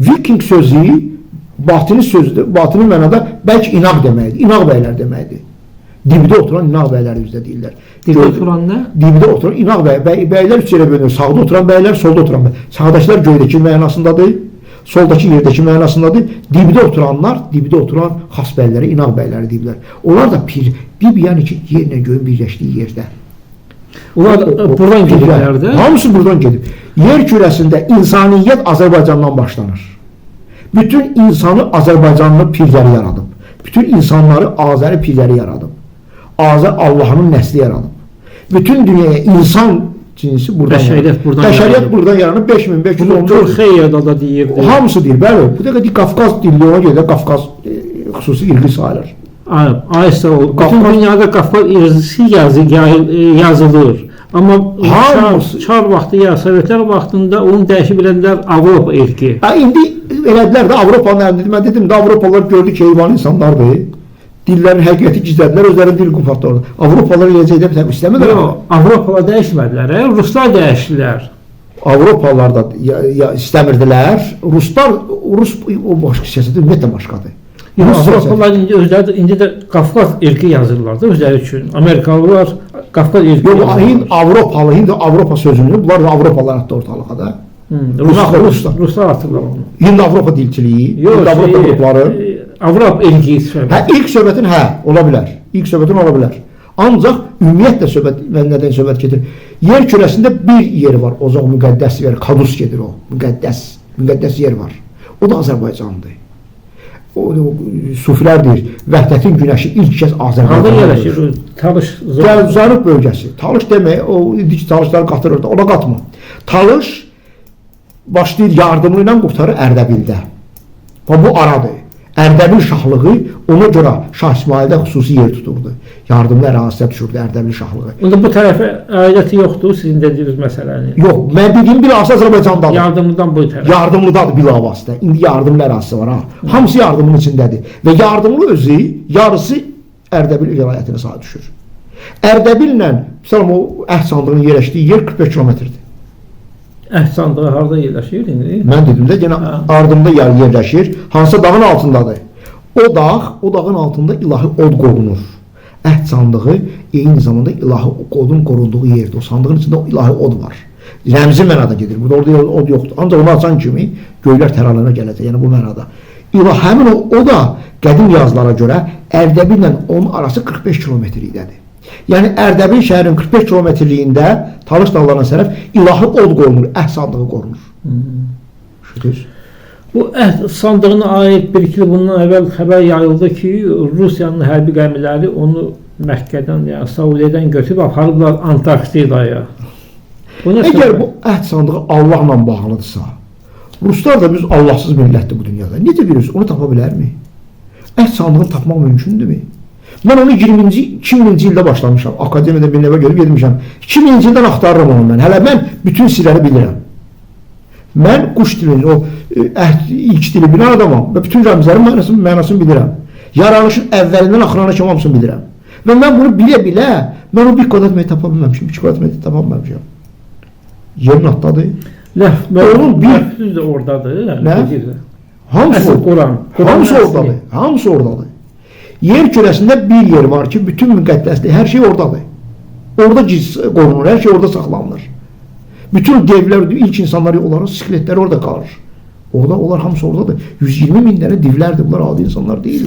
Viking sözü batini sözdür. Batini mənada bəlkə inaq deməkdir. İnaq bəylər deməkdir. Dibdə oturan inaq bəyləri bizdə deyirlər. Dibdə oturan nə? Dibdə oturan inaq bəylər üç yerə bölünür. Sağda oturan bəylər, solda oturan bəylər. Sağdakılar göydəki mənasındadır. Soldakı yerdəki mənasındadır. Dibdə oturanlar, dibdə oturan xas bəyləri, inaq bəyləri deyirlər. Onlar da pir, dib yəni ki, yerlə göyün birləşdiyi yerdə. Onlar buradan gediblər də. Hamısı buradan gedib. Yer kürəsində insaniyyət Azərbaycandan başlanır. Bütün insanı Azərbaycanlı pirləri yaradıb. Bütün insanları Azəri pirləri yaradıb. Azər Allahın nəsli yaradıb. Bütün dünyaya insan cinsi buradan Bəşəriyyət yaranıb. buradan Bəşəriyyət yaranıb. buradan yaranıb Bunu 5514. Turxeyada da deyirdi. Hamısı deyir, bəli. Bu dəqiqə deyir, Qafqaz dilli ona görə də Qafqaz xüsusi irqi sayılır. Aysa o. Bütün Qafqaz- dünyada Qafqaz irqisi yazılır. Amma Hamısı- Çar vaxtı ya Sovetlər vaxtında onu dəyişib elədilər Avropa irqi. Ha, indi elədilər də Avropanın əlində. Mən dedim də Avropalılar gördü ki, heyvan insanlardır. Dillərin həqiqəti gizlədilər, özlərinin dil qupatdı orada. Avropalılar eləyəcək də bir istəmədilər. Yox, Avropalılar dəyişmədilər, Ruslar dəyişdilər. Avropalılar da ya istəmirdilər. Ruslar, Rus o başqa siyasət ümumiyyətlə başqadır. Yox, Rus siyasəti. Avropalılar indi özləri də, indi də Qafqaz irqi yazırlar da özləri üçün. Amerikalılar Qafqaz irqi Yox, yazırlar. Hind Avropalı, Hind Avropa sözünü, bunlar da Avropalılar atdı ortalığa da. Ruslar, Ruslar. Ruslar atırlar onu. Hind Avropa dilçiliyi, Yox, Hind Avropa qrupları. Avropa irqi söhbət. Hə, ilk söhbətin hə, ola bilər. İlk söhbətin ola bilər. Ancaq ümumiyyətlə söhbət, mən nədən söhbət gedir? Yer kürəsində bir yer var, ocaq müqəddəs yer, Kadus gedir o. Müqəddəs, müqəddəs yer var. O da Azərbaycandır. O sufilər deyir, vəhdətin günəşi ilk kəz Harda Azərbaycanda yerləşir o Talış Gəl Cənub bölgəsi. Talış demək, o dik Talışları qatırır da, ona qatma. Talış başlayır yardımı ilə qurtarır Ərdəbildə. Və bu aradır. Ərdəbil şahlığı ona görə Şah İsmaildə xüsusi yer tuturdu. Yardımlı ərazisinə düşürdü Ərdəbil şahlığı. Onda bu tərəfə aidiyyəti yoxdur sizin dediyiniz məsələnin. Yox, mən dediyim bilavasitə Azərbaycandadır. Yardımdan bu tərəf. Yardımlıdadır bilavasitə. İndi yardımlı ərazisi var ha. Hamısı yardımın içindədir. Və yardımlı özü yarısı Ərdəbil vilayətinə sahib düşür. Ərdəbillə, məsələn, o əhd sandığının yerləşdiyi yer 45 kilometrdir. Əhd sandığı harda yerləşir indi? Mən dedim də yenə ardımda yer yerləşir. Hansısa dağın altındadır. O dağ, o dağın altında ilahi od qorunur. Əhd sandığı eyni zamanda ilahi odun qorunduğu yerdir. O sandığın içində o ilahi od var. Rəmzi mənada gedir. Burada orada od yoxdur. Ancaq onu açan kimi göylər təralənə gələcək. Yəni bu mənada. İlah həmin o da qədim yazılara görə Ərdəbillə onun arası 45 kilometr idədir. Yəni Ərdəbil şəhərinin 45 kilometrliyində Talış dağlarına sərəf ilahi od qorunur, əhd sandığı qorunur. Şükür. Bu əhd sandığına aid bir iki il bundan əvvəl xəbər yayıldı ki, Rusiyanın hərbi gəmiləri onu Məkkədən, yəni Saudiyyədən götürüb aparıblar Antarktidaya. Bu nə Əgər söhbət? bu əhd sandığı Allahla bağlıdırsa, Ruslar da biz Allahsız millətdir bu dünyada. Necə bilirsiniz, onu tapa bilərmi? Əhd sandığını tapmaq mümkündürmü? Mən onu 20-ci, 2000-ci ildə başlamışam. Akademiyada bir nəvə görüb getmişəm. 2000-ci ildən axtarıram onu mən. Hələ mən bütün sirləri bilirəm. Mən quş dilini, o əhd ilk dili bilən adamam və bütün rəmzlərin mənasını bilirəm. Yaranışın əvvəlindən axırına kimi hamısını bilirəm. Və mən bunu bilə-bilə, mən o bir kvadrat metr tapa bilməmişim, 2 kvadrat metr tapa bilməmişəm. Yerin atdadır. Onun bir- ləfz də oradadır. Yəni, Nə? deyirlər. Hamısı Əsl orada. Quran. Hamısı Quranın oradadır. əsli. Hamısı oradadır. Yer kürəsində bir yer var ki, bütün müqəddəslik, hər şey oradadır. Orada giz qorunur, hər şey orada saxlanılır. Bütün devlər, ilk insanlar, onların skeletləri orada qalır. Orada onlar hamısı oradadır. 120 min dənə divlərdir. Bunlar adi insanlar deyillər.